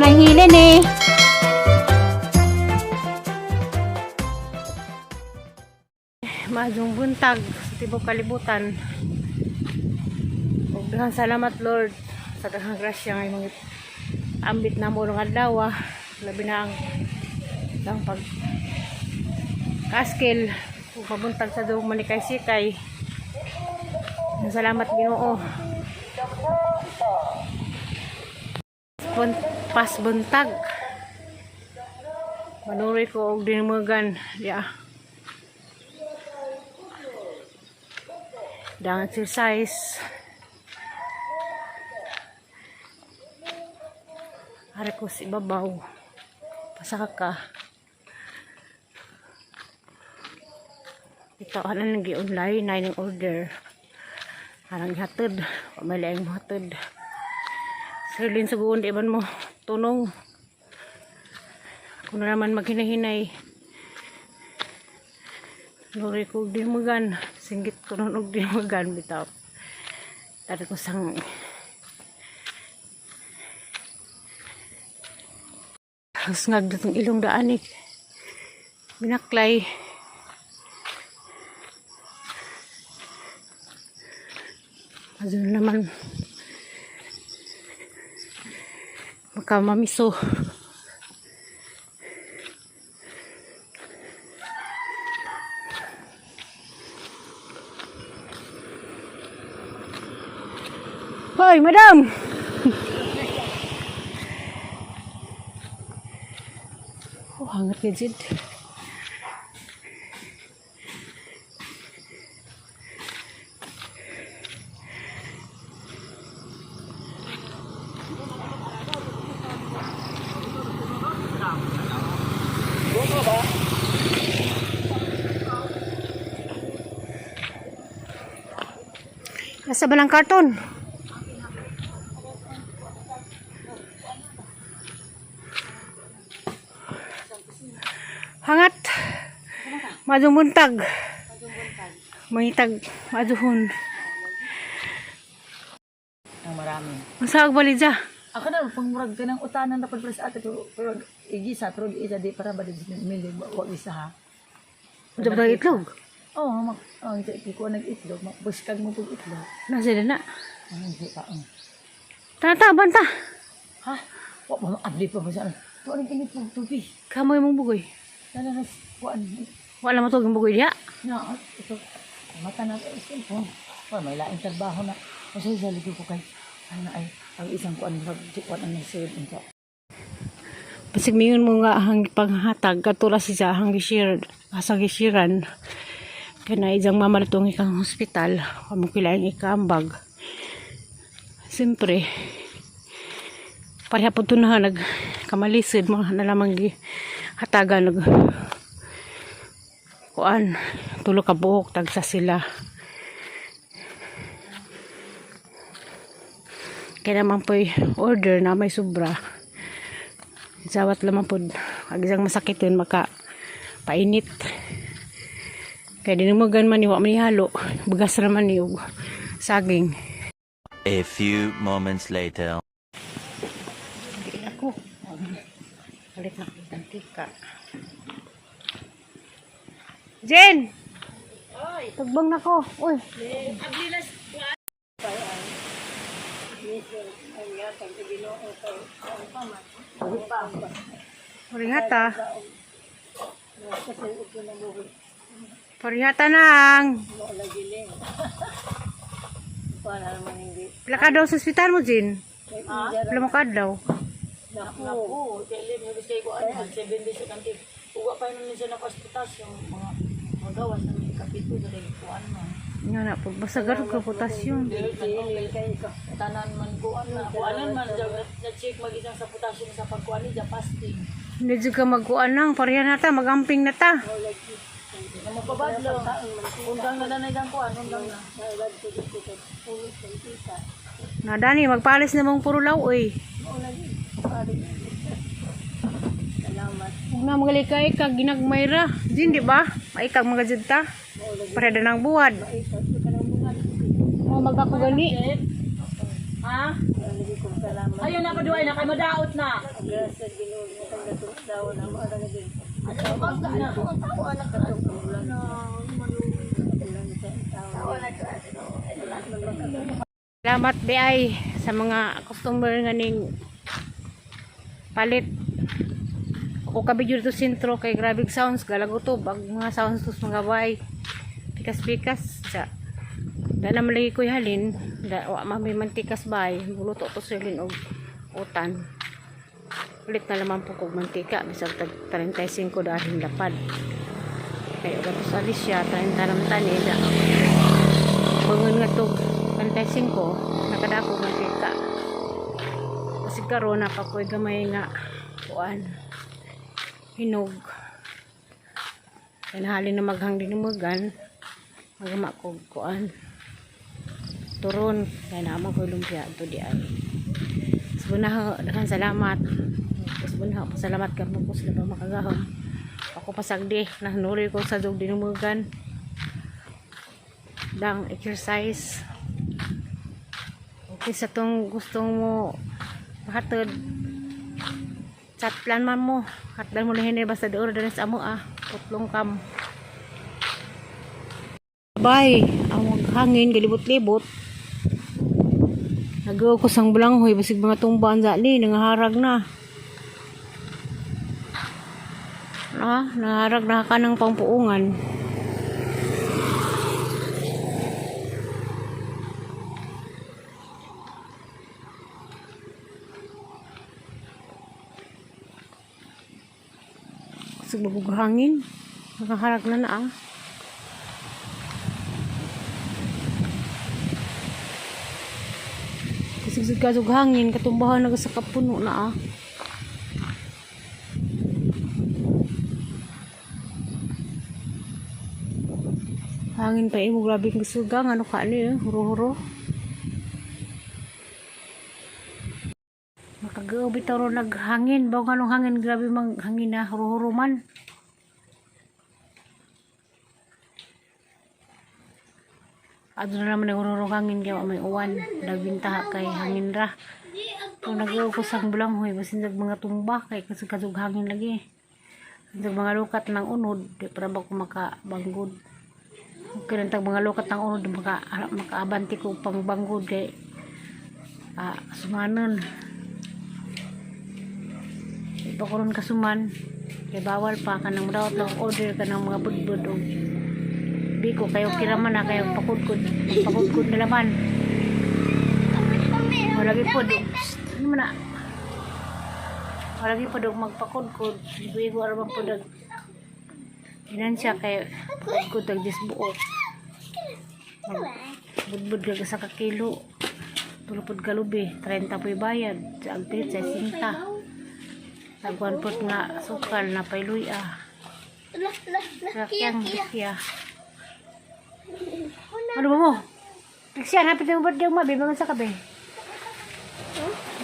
Lang hilin eh. Maayong buntag sa tibok kalibutan. Ug daghang salamat, Lord, sa daghang grasya nga imong ambit namo ng adlaw. Labi na ang ang pag kaskil ug pabuntag sa dugong manikay-sikay. Salamat, Ginoo. Pas buntag. Manuroy ko og dinumugan. Yeah. Dang exercise. Ari ko sa ibabaw. Pasaka ka. Ito, ano nang online na yung order. Arang hatod. Pamali ang hatod. Sirlin sa guon, di man mo tunong. Ako na naman maghinahinay. Lori ko og dimugan. Singgit ko nun og dimugan bitaw. Dari ko sang husngag datong ilong daan eh. Binaklay. Adto na naman. Makamamiso. Hoy, madam! Oh, hangat ni Jid. Nasa ba ng karton? Hangat. Maayong buntag. Mangitag maadyohon. Ang marami. Unsa ag balidya? Ako na, pang murag ka ng utanan na pala sa ate, pero, pero igisa, pero isa di para ba di mili, wag isa ha. Unsa ba itlog? Oo, oh, mag, oh, hindi ko nag-itlog, buskag mo pag itlog. Nasa na. Ah, hindi pa. Oh. Tata, banta. Ha? Wa mo abli pa ba sa ano? Tuan ang init mo tubig. Kamoy mong bugoy. Lala na, kuan. Wala mo tuging bugoy diha. Na, ito, mata na ito, cellphone. Wa, may laing trabaho na. Kasi sa likod ko kay, ano ay, ang isang kuan, kuan ang nasave. Ito. Basig mingon mo nga ang panghatag katura siya ang gishir asa gishiran kay na ijang mama nitong ikang hospital amo kilaing ikaambag. Siyempre pareha po to na nag kamalisod mga na lamang gi hatagan nag kuan tulo ka buok tagsa sila. Kaya naman po'y order na may sobra. Zawat lamang po. Ag isang masakit yun, maka painit. Kaya dinumugan man ni, wa man ni halo. Bugas raman ni og saging. A few moments later. Hindi ako. Palit na akong mantika. Jen! Tagbang na ko. Uy. Parihata. Parihata nang. Pila ka daw sa ospital mo, Jin? Pila mo ka daw? Naku, tele, may gusto ko ano, 7 days sa kanti. Uwa pa yun siya naka-hospital yung mga magawas ng kapito sa rin kuan man. Nga na, pag basta garog ka potasyon. Tanan man kuan na, kuanan man na check mag-isang sa potassium sa pagkuan ni fasting. Hindi dyan ka magkuan nang, pareha na ta, magamping na ta. Na mapabadlo. Undang na na isang kuan, undang na. Na Dani, magpalis na mong puro law, oy. Huwag na magalikay ka, ginagmay ra. Jin, di ba? Maikag mga jud ta. Pareha na ng buwad. Oh, magako gani. Ha? Ayun na paduay na kay madaot na. Salamat di ay sa mga customer nga ning palit. Ako ka video dito sentro kay grabing sounds galagutob ang mga sounds tos mga bay. Pikas-pikas sa da naman lagi ko'y halin da wa man may mantikas bay muluto to silin og utan. Ulit na naman po kog mantika bisag tag 35 dahil lapad. Kay og atos alis siya 30 naman tani da. Bangon nga to 35 nakadako mantika. Kasi karon na pa ko'y gamay nga kuan hinog. Kaya na maghang dinumugan magama ko kuan turon kaya naman ko'y lumpia to di ay. Subunaho, daghang salamat. Subunaho, pasalamat ka mo ko sila ba makagahom. Ako pasagdi, nahnuri ko sa dug dinumugan. Dang exercise. Okay sa tong gustong mo pahatod chat plan man mo. Hatdan mo na hinay basta doon din sa amo ah. Putlong kam. Bye. Ang hangin galibot-libot. Nagawa ko sang bulanghoy basig mga tumba ang zali nangaharag na. Ah, nangaharag na ka ng pangpuungan. Kusog babog hangin. Nakaharag na na ah. Kusog kasog hangin katumbahan na sa kapuno na ah. Hangin pa imo grabe kang sugang ano ka ni eh, huro-huro. Makagaw bitaw ro naghangin, baw nganong hangin grabe mang hangin na huro-huro man. Adto na naman nagururo hangin kay wa may uwan, nagbintaha kay hangin ra. Kung nagaw ko sang bulanghoy basin nag mga tumba kay kasug hangin lagi. Nag mga lukat ng unod, di para ba ko makabanggod. Okay lang tag mga lukat ng unod maka makaabanti ko pangbanggod kay sumanon. Di pa ko ron kasuman. Kay bawal pa kanang dawat lang order kanang mga budbud og biko kayo kiraman na kayo pakudkod pakudkod na laman. Wala gyud pod. Ano man na? Wala gyud pod og magpakudkod. Igo-igo ra man pod og Inansya kay kudkod tag 10 buok. Budbud ka sa kakilo. Tulo pod kalubi, 30 po'y bayad. Sa agtrit sa 50. Tagwan pod nga sukal na payluy ah. Rakyang bikya. Ano ba mo? Pixian, happy na birthday mo, babe. Sa kabe.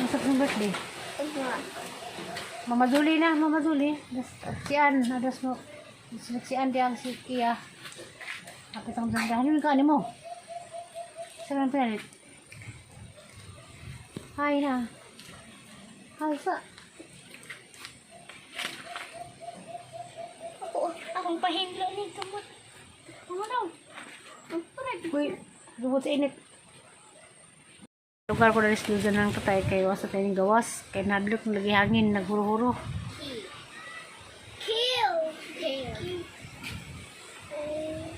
Masa sa birthday? Mama Zuli na, Mama Zuli. Sian, adas mo. Sian di ang si Kia. Happy tang sanda. Ano yung kaani mo? Saan ang pinalit? Hi na. Hi sa. Ako, akong pahinlo ni kamot. Ano daw? Uy, lubot sa init. Lugar ko na rin sa ng patay kay wasa tayo ng gawas. Kay nadlok ng lagi hangin, naghuro-huro. Kill. Kill.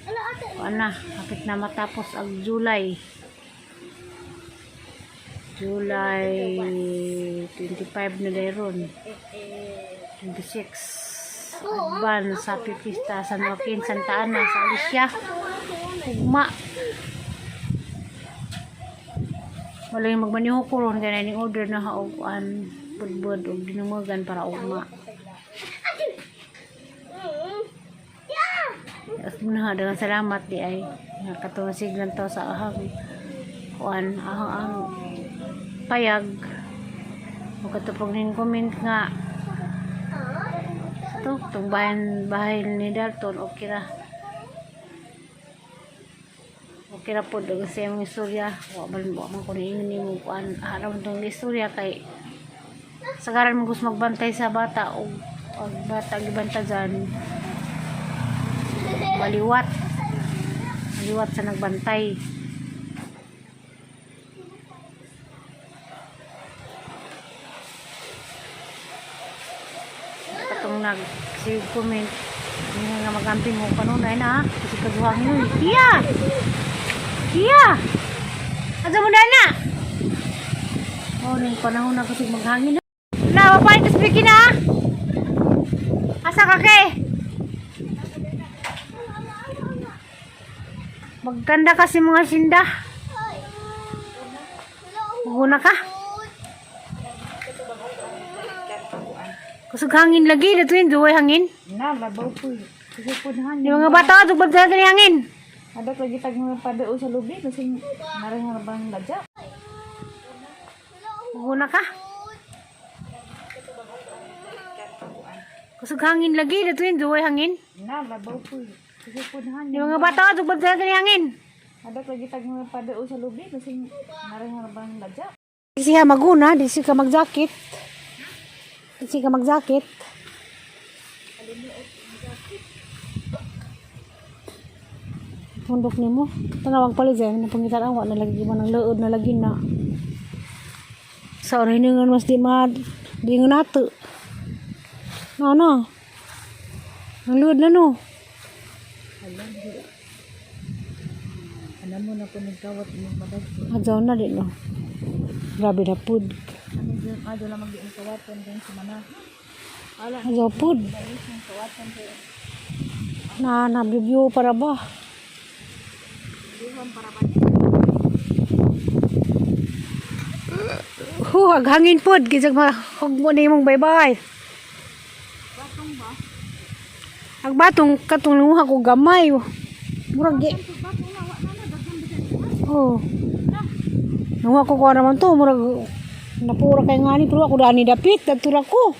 Ala ate. Kuan na, kapit na matapos ang July. July 25 na dayron. 26. Advance, Happy Fiesta, San Joaquin, Santa Ana, sa Alicia. Ugma. Wala yung magmaniho ko ron, kaya ning order na og kuan budbud og dinumugan para ugma. As muna daghang salamat di ay nakatulong siglan to sa ahang kuan ahang ang payag o katupog nin comment nga to tong bahay bahay ni Dalton okay ra. Kira po doon sa iyong istorya. Wa man ko niingon nimo kuan araw tong istorya kay sagaran mo gusto magbantay sa bata o ang bata gibantayan maliwat maliwat sa nagbantay. Katong nag si comment nga nga magamping mo kanunay na kasi kaduhangin nun. Iya! Iya! Asa mo na na? Oh, ning panahon na kasi maghangin na. Na, papalit ka speaking na. Asa ka kay? Magkanda kasi mga sinda. Maguna ka. Kusog hangin lagi, dito yun, duway hangin. Na, labaw po. Kasi po na Di mga bata, dugbad sa kani hangin. Adak lagi tag mga padao sa lubi kasi narang bang ladya. Maguna ka. Kusog hangin lagi, dito yun, duway hangin. Na, labaw po. Kasi po na Di mga bata, dugbad sa kani hangin. Adak lagi tag mga padao sa lubi kasi narang bang ladya. Di siya maguna, di siya mag-jacket. Di siya mag-jacket. Pundok nimo. Tanawag pala dyan, napangitan awa na lagi mo ng lood na lagi na. Sa oras hiningan mas di ma di nga nato. No, no. Ang lood na no. Alam mo na po nagkawat mo madag. Adyaw na din no. Grabe na pud. Ano dyan, adyo lang mag ang kawaton kung sumana. Adyaw pud. Na nabibyo para ba? Huwag hangin pod kisag mahug mo na imong baybay. Ang batong katong luha ko gamay. Murag gi. Oh. Nunga ko kuha naman to, murag napura kay ngani pero ako dani dapit datura ko.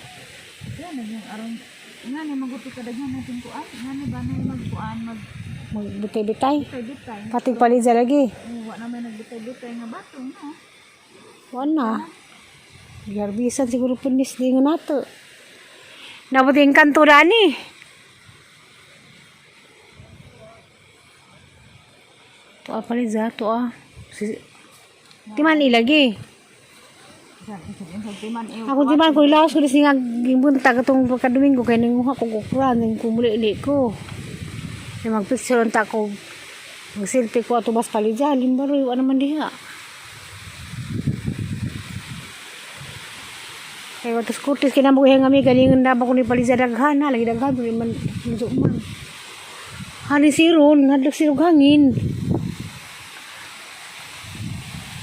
Yan, yung aron. Nga ni magupi ka daghan natin kuan. Nga ni ba na magkuan mag Magbitay-bitay. bitay. Patig palidya lagi. Wa na may nagbitay-bitay nga batong no. Wala. Garbisan siguro punis di nga nato. Nabuti ang kanto dani. Tuwa palidya, tuwa. Si Timan ilagi. Ako timan ko ilaos ko nga gibuntag atong pagka-Domingo kay nanguha ko kukra ning kumuli ko. Kay magpicture unta ko. Mag-selfie ko ato bas palidya, limbaroy wa naman diha. Kay watos kurtis kina mo nga mi ganingon na ba ko ni palidya daghan na lagi daghan dili man luto man. Hani siron, hadlok sirog hangin.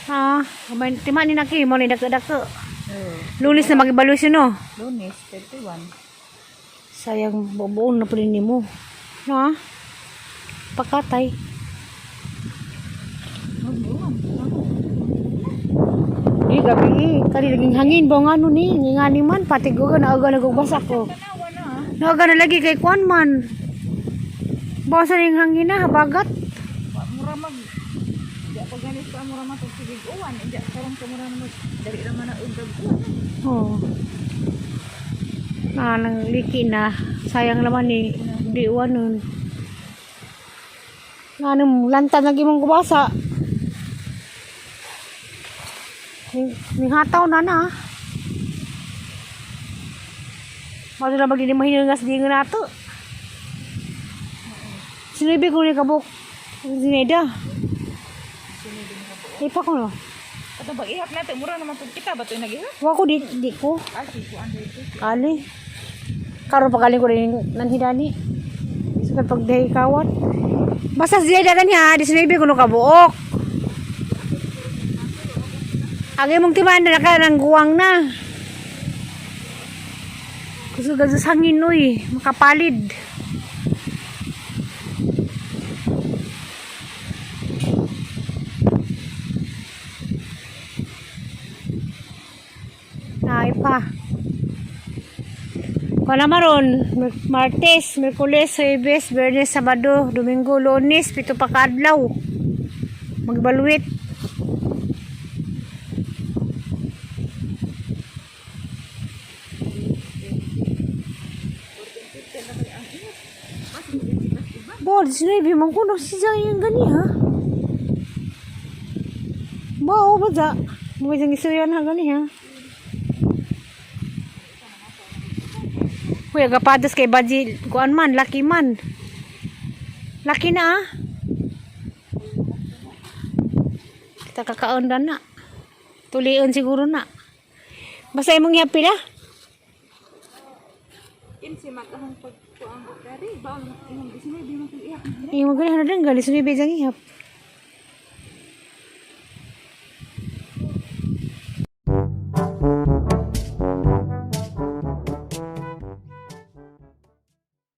Ah, kamay timan ni naki mo ni dako-dako. Lunes na mag-evaluation no. Lunes 31. Sayang bubuon na pa rin nimo. No? Pakatay. Di gabi eh. Kani naging hangin ba nga ano ni? Ngani man pati ko na aga nagugbasa ko. Naga na lagi kay kuan man. Basa ning hangin na habagat. Wa mura mag Di pa ganit pa mura matug sige uwan. Di karon ka mura mag dali ra man na og uwan. Oh. Na nang liki na. Sayang naman eh. Di uwan nun. Na anong lanta na gimong kubasa. Ning hataw na na. Mao na magdili mahiningas di nga nato. Sinibi ko ni kabuk. Sineda. Ipa ko no. Ato bag ihap natin mura naman tug kita ba toy nagihap? Wa ko di di ko. Ah, si kuan dito. Ali. Karon pagaling ko rin nanhidani. Sukat pagdahi kawat. Basta siya dagan niya, 19 kuno kabuok. Ang imong timan na ka nang guwang na. Kusog sa hangin uy, makapalid. Ay pa. Wala maron, Martes, Miyerkules, Huwebes, Biyernes, Sabado, Domingo, Lunes, pito pa kaadlaw. Magbaluit. Bo, 19 man ko na siya yung gani ha. Bo, ba da? Mo jang isuyan ha gani ha. Uy, agapadas kay Baji, kuan man, laki man. Laki na ah. Kita kakaon na na. Tulion siguro na. Basta imong happy na. 15 man akong pagkuang ko kari. Baon imong 19 man kay ihap. Imo gani na dang gali suni bejang ihap.